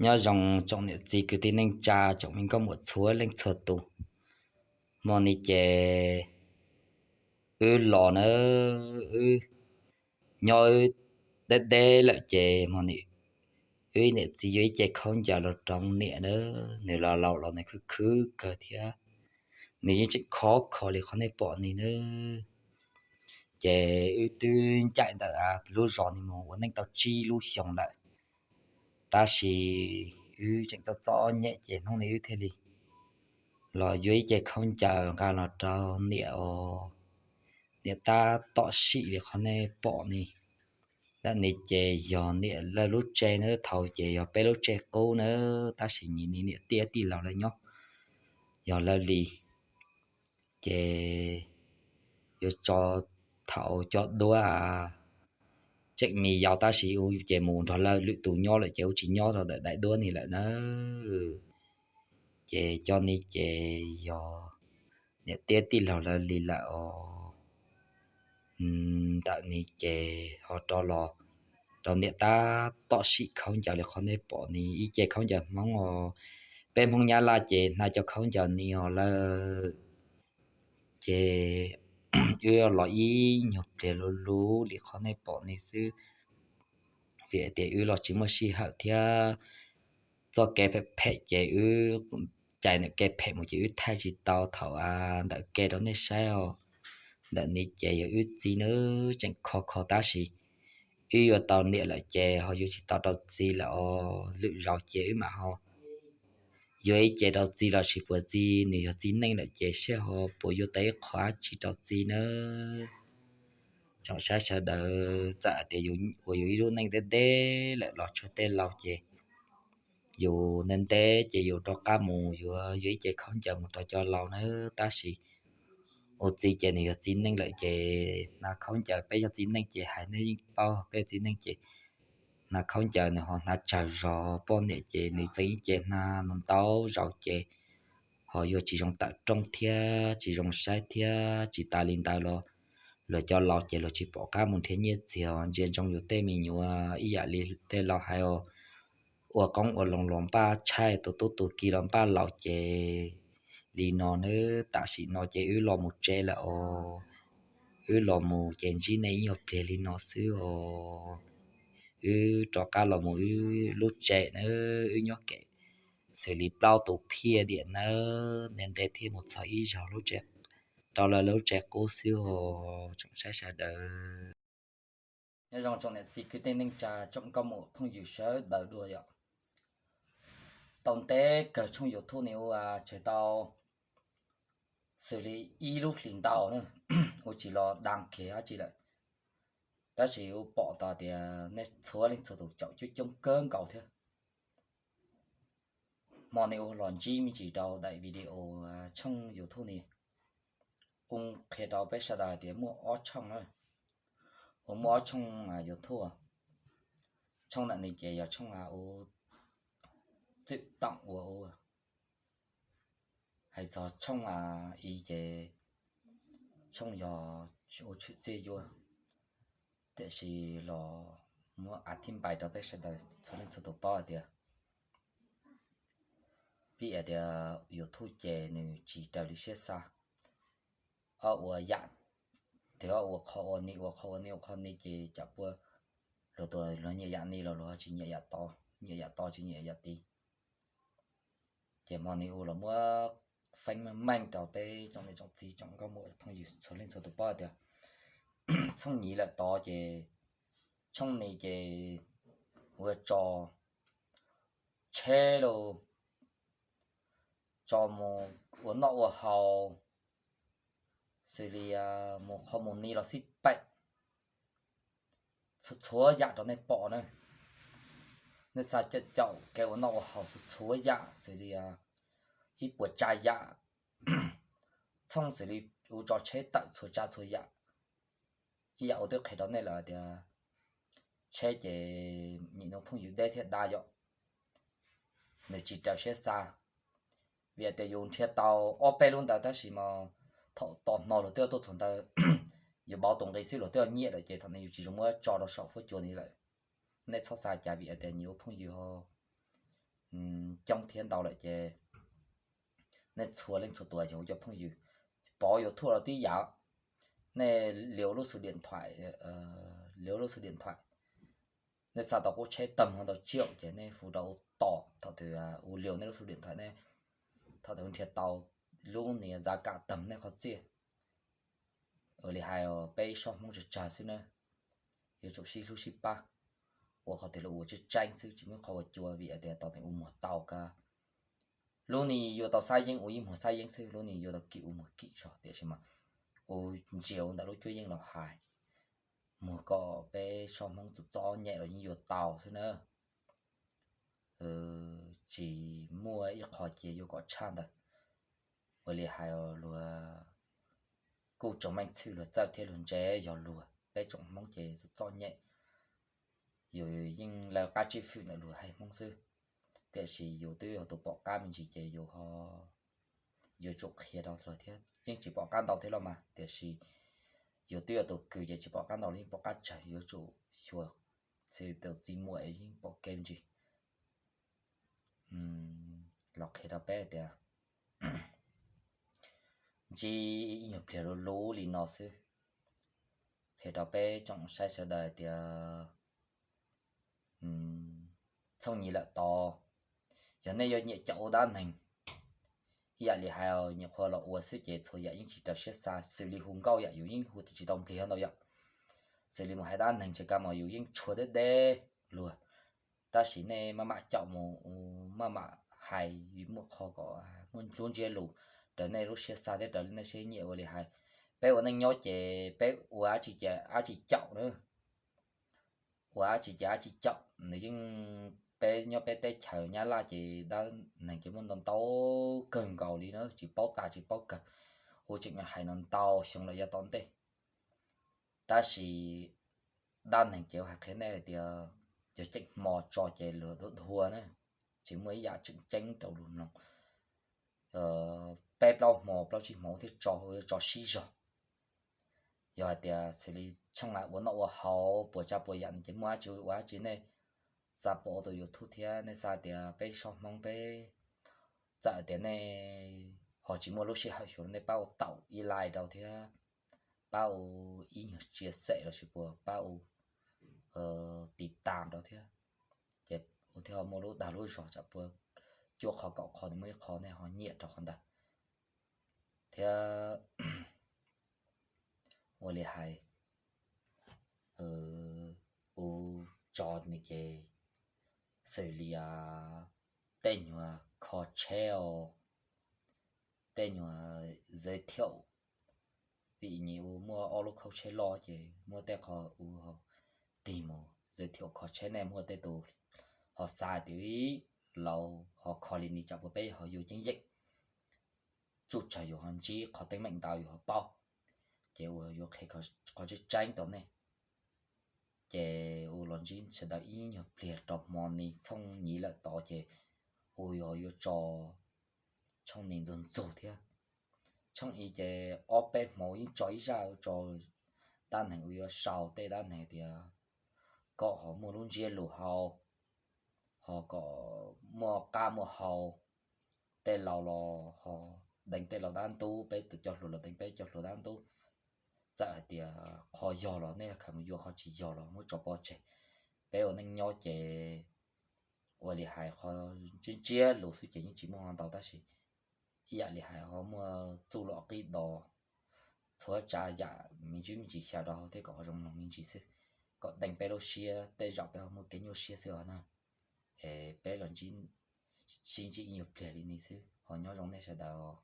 Nyob zoo tsoom niam txiv kwv tij neej tsa tsoom me nkauj muam txhua leej txhua tus. Hmo ni ces wb los na, wb nyob wb deb deb lawm ces hmo ni wb niam txiv yuav ib ce khaub ncaws los rau niam na. Nws los laus los nws khwv khwv kawg thiab, nws yeej tseem khov kho li qhov nej pom ni na. Ces wb twb ncaim ntawm lub zos ni mus ua neej tau tsib lub xyoos lawm, tab sis wb tseem txom txom nyem ces hnub no wb thiaj li los yuav ib ce khaub ncaws nqa los rau niam os. Niam tab tom sim li qhov nej pom ni. Ntawm ni ces yog niam lawv lub tsev na, thaum ces yog peb lub tsev qub na, tab sis nim ni niam tiaj tij laug lawv nyob yog lawv li. Ces yuav tso thaum cov duab tseem me yau tab sis u ces mus nrog lawv lwm tus nyob lawm ces u tsis nyob rau ntawm daim duab ni lawm na. Ces cov ni ces yog niam tiaj tij laug lawv li lawm os. Ntawm ni ces ho rov los rau niam tab tom sim khaub ncaws li qhov nej pom ni, ib ce khaub ncaws Hmoob os. Peb Hmoob Nyab Laj ces hnav cov khaub ncaws ni os lawm. Ces wb los ib nyuag pliag luv luv li qhov nej pom ni xwb, vim tias wb los tsis muaj sij hawm thiab. Txoj kev phem phem ces wb cais ntawm kev phem mus ces wb thaij tsis tau thaum ntawm kev rau nej saib os. Ntawm ni ces yog wb txiv na, tseem kho kho tab sis wb yuav tau niam lawm ces ho yuav tsis tau rau txiv lawm os. Lwm zaus ces wb mam ho yuav ib ce rau txiv los sis puas txiv, nws yog txiv neej lawm ces seb ho puas yuav tau ib qho dab tsi rau txiv nawb. Tsoom saib sawv daws, txawm hais tias yus ua yus ib lub neej deb deb lawm los tshuav tej laus ces yus ntev ntev ces yus rov qab mus yuav yuav ib ce khaub ncaws mus rau cov laus nawb. Tab sis ua txiv ces nws yog txiv neej lawm ces hnav khaub ncaws, peb yog txiv neej ces hais nej yeej paub, peb txiv neej ces hnav khaub ncaws nws ho hnav tsawg zog, poj niam ces nws txeev ib ce hnav no ntau zaus ces ho yuav tsis zoo tawm rooj thiab tsis zoo saib thiab. Tsis tas li ntawd los luag cov laus ces luag tsis pom qab mus nrhiav nyiaj txiag, ntsia ntsoov yus tej me nyuam ib yam li tej laus hais os, ua qoob ua loo los npaj tshaij, tus tub tus ki los npaj laus ces li no nawb. Tam sim no ces wb los mus tsev lawm os. Wb los mus ces ntsib nej ib nyuag pliag li no xwb os. Wb rov qab los mus wb lub tsev nawb, wb nyob kev xws li plaub tus phiaj diam nawb, ntev ntev thiaj mus txog ib zaug lub tsev, rau lawv lub tsev qub xwb os tsoom saib sawv daws. Nyob zoo tsoom niam txiv kwv tij neej tsa tsoom nkauj muam phooj ywg sawv daws dua yom. Tau ntev kawg tshooj YouTube ni ua tseg tau xws li ib lub hlis ntau na, ua tsis los dag kiag dab tsi lawm. Tab sis ua pom tau tias nej txhua leej txhua tus caum coob coob kawg nkaus thiab. Hmo ni ua los ntsib me ntsis rau daim video tshooj YouTube ni, ua qhia rau peb sawv daws hais tias muaj ob tshooj na, ua muaj ob tshooj YouTube. Tshooj ntawm ni ces yog tshooj ua txwm toom ua ua. Hais txog tshooj i ces tshooj yog ua tshwm txiaj yuav, tiam sis los muab a thib npais rau peb sawv daws txhua leej txhua tus paub hais tias vim hais tias YouTube ces nws tsis raws li siab xav. Ob ua yam, tes ob ua qhov ua ni ua qhov ua ni ua qhov ni ces tsam puas luag tus luag nyiam yam ni los luag tsis nyiam yam to, nyiam yam to tsis nyiam yam tid. Ces hmo ni ua los muab feeb meej rau peb tsoom niam tsoom txiv tsoom nkauj muam phooj ywg txhua leej txhua tus paub tias tshooj nyiv lawm tod ces tshooj ni ces ua tso tsheb los tso mus ua noj ua haus, xws li mus qhov mus ni los xij peem, txhua txhua yam rau nej pom na. Nej xav caum caum kev ua noj ua haus txhua txhua yam xws li ib puas tsav yam, tshooj xws li ua tso tsheb tawm txhua tsav txhua yam. Ib yam ua twb qhia rau nej lawm tias tsheb ces nim no phooj ywg deb thiab dab yom, nws tsis raws siab xav. Vim tias yus nrhiav tau ob peb lub ntawd tab sis mas thaum tos hno luag twb tuaj txog ntawd, yus pauv tus nqi xwb luag twb nyiam lawm ces thaum ntawd yus tsis zoo muab tso rau saum fuab cua ni lawm. Nej txhob xav cas vim tias nyias ua phooj ywg ho coob thiab ntau lawm ces nej txhua leej txhua tus yog ua cov phooj ywg, pov YouTube los tib yam, nej lias lub xu điện thoại, lias lub xu điện thoại, nej xa tau qub tsheb tag ho ntau tsiaum ces nej hu rau ua tom thaum twg ua lias nej lub xu điện thoại nej, thaum twg nrhiav tau lub nias giá cả tag nej qhov txiaj. Ua li hais peb ib tsoom Hmoob tsawg tsawg xwb na, yuav tsum sib hlub sib pab, ua qhov twg los ua tseeb tseeb xwb tsis muaj qhov ua cua vim tias tau teem ua muag tau ka. Lub nias yuav tau xab yeeb ua yeej muag xab yeeb xwb, lub nias yuav tau kim ua muag kim zog tiam sis mas ua ntsia ua ntawm lub cuab yeej los hais, muag kom peb tsoom Hmoob txom txom nyem los yeej yuav tau xwb na. Tsis muaj ib qho cia yuav kom tshaj ntawd. Ua li hais luag kuj tsoom meej txhwm luag txawj thiab luag ntse yog luag, peb tsoom Hmoob ces txom txom nyem. Yus yeej lawv qab tsib fwm ntawm luag haiv Hmoob xwb, tiam sis yus twb yog tus pom qab me ntsis ces yus yuav tsum qhia rau luag thiab. Yeej tsis pom qab ntau thiab los mas, tiam sis yus twb yog tus kws ces tsis pom qab ntau los yeej pom qab tsawg, yuav tsum xyuas xws tus txiv muam yeej pom kev me ntsis los qhia rau peb tias ntsib ib nyuag pliag luv luv li no xwb. Qhia rau peb tsoom saib sawv daws tias txhooj nyim lawm tod, yog nej yuav nyiam caum ua dab neeg, ib yam li hais nyuam qhuav los ua xwb ces txhua yam yeej tsis raws siab xav, xws li hu nkauj yam yus yeej hu tsis tau nplig ntau yam, xws li mus hais dab neeg ces kab mos yus yeej tshuav deb deb luag. Tab sis nej maj mam caum mus, maj mam hais vim muaj qhov kom muaj lub ntsiab lus raws nej lub siab xav thiab raws li nej siab nyiam. Ua li hais peb ua neej nyob ces peb ua dab tsi ces dab tsi caum na, ua dab tsi ces dab tsi caum. Nws yeej, peb nyob peb teb chaws Nyab Laj ces dab neeg ces muaj ntau ntau kawg nkaus li na, tsis paub tas tsis paub kawg, ua tseem hais ntau ntau xyoo lawm yav tom ntej. Tab sis dab neeg ces hais qhia nej hais tias yog ceem hmo tso ces luag dhuav dhuav na, tsis muaj ib yam tseem ceeb rau luag mloog. Peb plaub hmo plaub tsib hmo thiab tso, yuav tso sib zog. Yog hais tias xws li tshooj ua noj ua haus puas tsav puas yam no ces muaj dab tsi ua dab tsi nej xa pom tus YouTube thiab nej xav tias peb tsoom Hmoob peb, txawm tias nej ho tsis muaj lub sij hawm xyuas nej pab ua taum ib like rau thiab pab ua ib nyuag chia sẻ lossis puas pab ua tiv tam rau thiab, ces ua thiaj ho muaj lub dag lub zog tsam puas cuaj qho kaum qho nws muaj ib qho nej ho nyiam rau qhov ntawd thiab. Ua li hais, ua tso nws ces xws li tej nyuag kho tsheb os, tej nyuag giới thiệu, vim nyias ua muaj ob lub khauj tsheb loj ces muaj tej qho ua tig mus giới thiệu kho tsheb, nej muaj tej tus ho xav tias laus ho kho li ni tsam puas peb ho yuav ceeb yeem, tsuj tsawg yus ho ntsib qhov teeb meem ntau yus ho paub, ces ua yuav qhia qhov tseeb tseeb rau nej. Ces ua los ntsib sawv daws ib nyuag pliag rau hmo ni, tshooj nyim lawm tod ces ua yog yuav tso tshooj ni ntxuag ntxug thiab. Tshooj ib ces ob peb hmo yeej tso ib zaj, tso dab neeg uas yuav sau tej dab neeg tias kom ho muaj lub ntsiab lus hau, ho kom muaj qab muaj hau. Tej laus los ho deev tej laus dab ntub, peb tus cov hluas los deev peb cov hluas dab ntub. Txawm hais tias qhov yog los nej khaws mus yuav, qhov tsis yog los muab tso pov tseg. Peb ua neej nyob ces ua li hais qhov ntsiab ntsiab lus xwb ces yeej tsis muaj ho ntau tab sis ib yam li hais ho muaj txuj lom qib dos, txhua tsav yam me ntsis me ntsis xyaw rau hauv thiab kom ho zoo mloog me ntsis xwb, kom deev peb lub siab, tej zaum peb ho muaj kev nyuaj siab xwb os na. Es peb los sib ntsib ib nyuag pliag li ni xwb, ho nyob zoo nej sawv daws os.